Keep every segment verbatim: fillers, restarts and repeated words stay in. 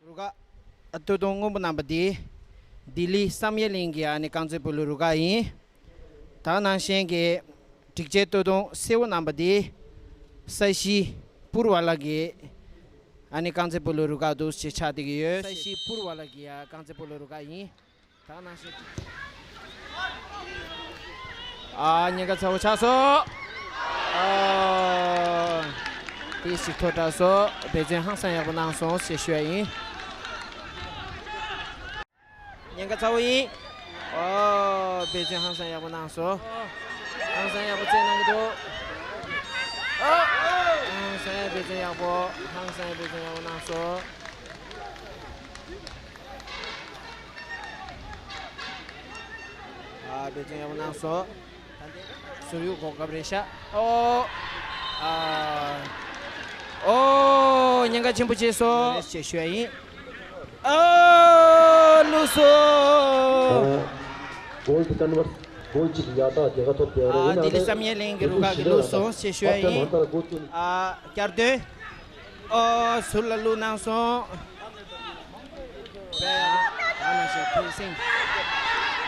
རུ་ཁག་སྟོད་ཐུང་སྔོན་པོ་བསྣམས་པ་འདི་ལྡི་ལི་བསམ་ཡས་གླིང་གི་ཨ་ནི་རྐང་རྩེད་སྤོ་ལོ་རུ་ཁག་ཡིན། ད་ག་ནང་བཞིན་གྱི་འགྲིག་ཆེ་སྟོད་ཐུང་སེར་པོ་བསྣམས་པ་འདི་ས་གཞི་པུར་བ་ལ་གི་ཨ་ནི་རྐང་རྩེད་སྤོ་ལོ་རུ་ཁག་འདུག་ཅེས་ཆགས་བསྡད་ཀྱི་ཡོད། ས་གཞི་པུར་བ་ལ་གི་ཨ་རྐང་རྩེད་སྤོ་ལོ་རུ་ཁག་ཡིན། ད་ག་ནང་བཞིན། ཨ། ཉེན་ཁ་ཚ་བོ་ཆགས་སོང་། ཨ། དེ་ཞིག་ཐོ་དྲག་སོང་། འབད་བརྩོན་ཧང་སང་ཡག་པོ་གནང་སོང་ཞེས་ཞུ་ཡ་ཡིན། ཉེན་ཁ་ཚ་བོ་ཡིན། ཨོ། འབད་བརྩོན་ཧང་སང་ཡག་པོ་གནང་སོང་། ཧང་སང་ཡག་པོ་རྩེད་གནང་གི་འདུག། ཨོ། ཧང་སང་ཡག་འབད་བརྩོན་ཡག་པོ། ཧང་སང་ཡག་འབད་བརྩོན་ཡག་པོ་གནང་སོང་། ཨ། འབད་བརྩོན་ཡག་པོ་གནང་སོང་། ད་ལྟའི་ཟུར་གཡུག་གོ་སྐབས་རེད་ཤག། ཨོ། ཨ། ཨོ། ཉེན་ཁ་ཆེན་པོ་བྱས་སོང་། རེས་ཞེས་ཞུ་ཡ་ཡིན། ཨོ། བླུགས་སོང་། Gold convert gold གཅིག་ཡག་ཐག་རྒྱལ་ཁ་ཐོབ་སྟེ། ཨ། ལྡི་ལི་བསམ་ཡས་གླིང་གི་རུ་ཁག་གིས་བླུགས་སོང་ཞེས་ཞུ་ཡ་ཡིན། ཨ། བསྐྱར་ཟློས། ཨོ། ཟུར་ལ་བླུགས་གནང་སོང་། པའི་ཨ་ནང་བཞིན་ཕུན་སེང་།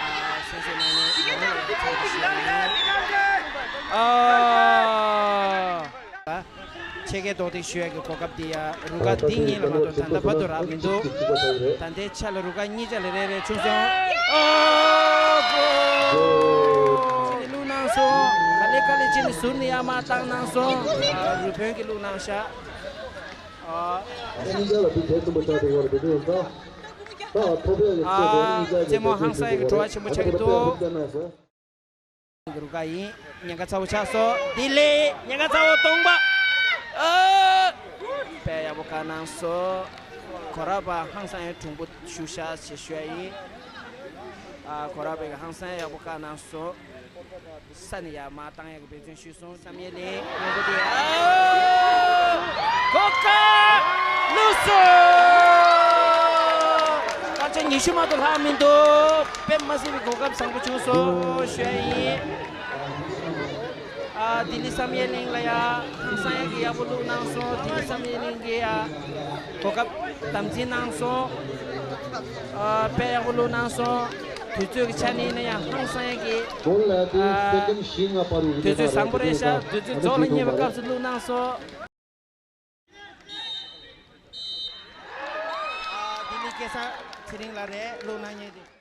ཨ། སེང་སེང་གནང་ནས་ཡོང་ལ་ཡང་ཚོགས་འདུ་ཞུ་ཡ་ཡིན། ཨ། ཕྱེད་ཀའི་རྡོག་ཐེག་ཞུ་ཡ་གི་གོ་སྐབས་འདི་ཡ་རུ་ཁག་འདི་གཉིས་ལ་མ་གཏོགས་ད་ལྟ་བར་དུ་རག་མི་འདུག། ད་ལྟའི་ཆ་ལ་རུ་ཁག་གཉིས་ཆ་ལ་རེ་རེ་བྱུང་སོང་། ཨ། གཅིག་ནས་བླུགས་གནང་སོང་། ག་ལེ་ག་ལེ་གཅིག་ནས་ཟུར་ནས་ཡར་མར་བཏང་གནང་སོང་། ཨ། རུ་དཔོན་གྱིས་བླུགས་གནང་ཤག། ཨ། ཨ་ནི་གཉིས་ཆ་ལ་འདི་གལ་ཆེན་པོ་ཆགས་འདུག་བར་འདི་འདྲ་ཡོད་ཙང་། ད་ཐོབ་པའི་ཡོད་ཚད་དེ་ཨ། གཉིས་ཆ་རྩེད་མོ་ཧང་སང་ཡག་གི་བྲོ་བ་ཆེན་པོ་ཆགས་ཀྱི་འདུག། རུ་ཁག་ཡིན། ཉེན་ཁ་ཚ་བོ་ཆགས་སོང་། ལྡི་ལི། ཉེན་ཁ་ཚ་བོ་སྟོང་པ། ཨ། དཔེ་ཡག་པོ་བཀག་གནང་སོང་། གོ་ར་པ་ཧང་སང་ཡག་གྲུང་པོ་བཞུགས་ཤག་ཅེས་ཞུ་ཡ་ཡིན། ཨ། གོ་ར་པ་གིས་ཧང་སང་ཡག་པོ་བཀག་གནང་སོང་། ས་ནས་ཡར་མར་བཏང་ཡག་གི་འབད་བརྩོན་ཞུས་སོང་། བསམ་ཡས་གླིང་སྔོན་པོ་དེ། ཨ། གོ་སྐབས་བླུགས་སོང་། སྐར་ཆ་ཉི་ཤུ་མ་གཏོགས་ལྷག་མི་འདུག། དཔེ་མ་སྲིད་པའི་གོ་སྐབས་བཟང་པོ་བྱུང་སོང་ཞུ་ཡ་ཡིན། ཨ། ལྡི་ལི་བསམ་ཡས་གླིང་ལ་ཡ་ཧང་སང་ཡག་གི་ཡག་པོ་བླུགས་གནང་སོང་། ལྡི་ལི་བསམ་ཡས་གླིང་གིས་ཡ་གོ་སྐབས་དམ་འཛིན་གནང་སོང་། ཨ། དཔེ་ཡག་པོ་བླུགས་གནང་སོང་། དུས་ཚོད་ཀྱི་ཆ་ནས་ཡིན་ན་ཡང་ཧང་སང་ཡག་གི། ཨ། དུས་ཚོད་བཟང་པོ་རེད་ཤག། དུས་ཚོད་རྫོགས་ལ་ཉེ་བའི་སྐབས་སུ་བླུགས་གནང་སོང་། ཨ། ལྡི་ལི་སྐལ་བཟང་ཚེ་རིང་ལགས་རེད། བླུགས་གནང་མཁན་དེ།